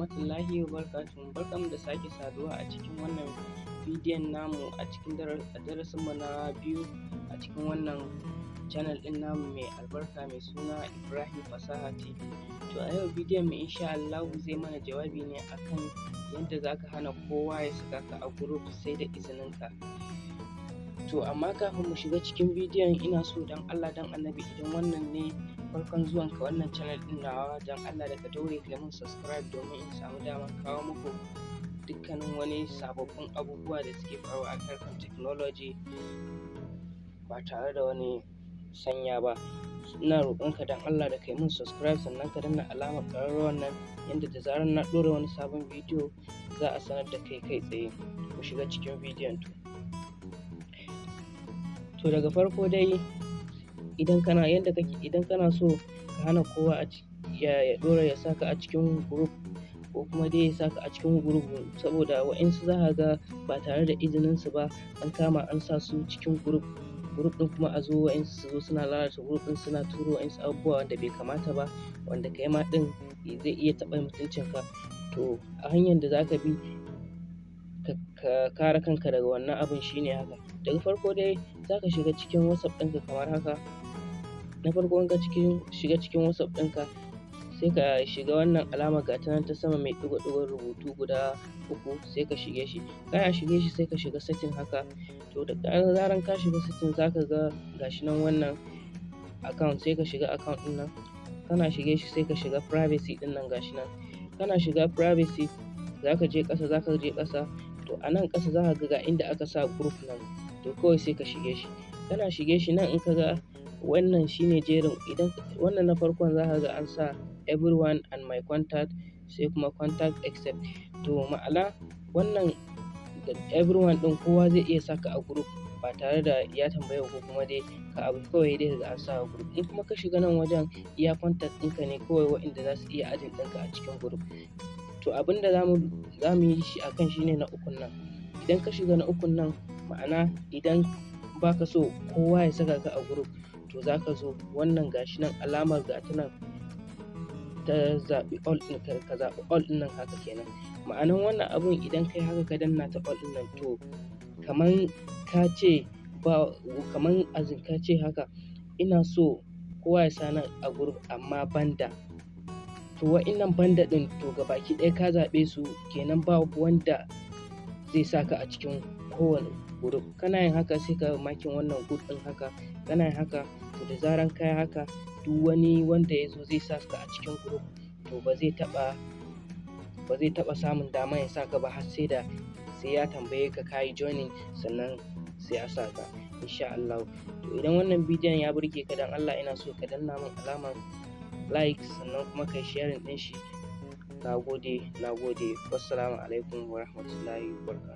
Rahmatullahi wa barakatuhu. Barkanmu da sake saduwa a cikin wannan bidiyon namu, a cikin darasinmu na biyu a cikin wannan channel ɗin namu mai albarka, mai suna Ibrahim Fasaha TV. To, a yau bidiyon mu insha Allahu zai mana jawabi ne akan yadda za ka hana kowa ya saka ka a group sai da izininka. To, amma kafin mu shiga cikin bidiyon, ina so don Allah don Annabi, idan wannan ne farkon zuwanka wannan channel ɗin nawa, don Allah da ka daure ka yi min subscribe domin in samu damar kawo muku dukkanin wani sababbin abubuwa da suke faruwa a harkar technology ba tare da wani sanya ba. Ina roƙonka don Allah da ka yi min subscribe, sannan ka danna alamar ƙararrawar nan, yanda da zarar na ɗora wani sabon bidiyo za a sanar da kai kai tsaye. Mu shiga cikin bidiyon. To, daga farko dai, idan kana yanda kake idan kana so ka hana kowa ya ɗora ya saka a cikin group, ko kuma dai ya saka a cikin group, saboda waƴansu za ka ga ba tare da izinin su ba an kama an sa su cikin group. Group ɗin kuma a zo waƴansu su zo suna lalata group ɗin, suna turo waƴansu abubuwa wanda bai kamata ba, wanda kai ma ɗin zai iya taɓa mutuncinka. To, a hanyar da za ka bi ka kare kanka daga wannan abun shine haka: daga farko dai, za ka shiga cikin WhatsApp ɗinka kamar haka. Na farko, in ka shiga cikin WhatsApp ɗinka, sai ka shiga wannan alamar, ga ta nan ta sama, mai ɗigo-ɗigon rubutu guda uku, sai ka shige shi. Kana shige shi, sai ka shiga setting haka. To, da zaran ka shiga setting, za ka ga ga shi nan wannan account, sai ka shiga account ɗin nan. Kana shige shi, sai ka shiga privacy ɗin nan, ga shi nan. Kana shiga privacy, za ka je ƙasa, za ka je ƙasa. To, a nan ƙasa za ka ga ga inda aka sa group nan. To, kawai sai ka shige shi. Kana shige shi nan, in ka ga wannan shine jerin, idan wannan na farkon, za ka ga an sa everyone and my contact, sai kuma contact except. To, ma'ana wannan everyone ɗin, kowa zai iya saka a group ba tare da ya tambaye ko kuma dai ka abu, kawai dai kaga an sa a group. In kuma ka shiga nan wajen, iya contact ɗinka ne kawai waɗanda za su iya adding ɗinka a cikin group. To, abin da zamu yi shi akan shi ne na ukun nan. Idan ka shiga na ukun nan, ma'ana idan baka so kowa ya saka ka a group, to za ka zo wannan, gashi nan alamar, ga ta nan, ta zaɓi all ɗin, ka zaɓi all ɗin nan haka kenan. Ma'anan wannan abun, idan kai haka ka danna ta all ɗin nan, to kaman ka ce ba, kaman as in ka ce haka, ina so kowa ya sa ni a group amma banda. To, wa'innan banda ɗin, to gabaki ɗaya ka zaɓe su kenan, ba wanda zai saka a cikin kowane group. Kana yin haka, sai ka marking wannan good ɗin haka. Kana yin haka, to da zaran ka yi haka, duk wani wanda ya zo zai sa ka a cikin group, to ba zai taɓa samun dama ya saka ba har sai ya tambaye ka ka yi joining, sannan sai a saka insha Allahu. To, idan wannan bidiyon ya burge ka, don Allah ina so ka danna min alamar like, sannan kuma ka yi sharing ɗin shi. Na gode, na gode. Wassalamu alaikum wa rahmatullahi wa barakatuh.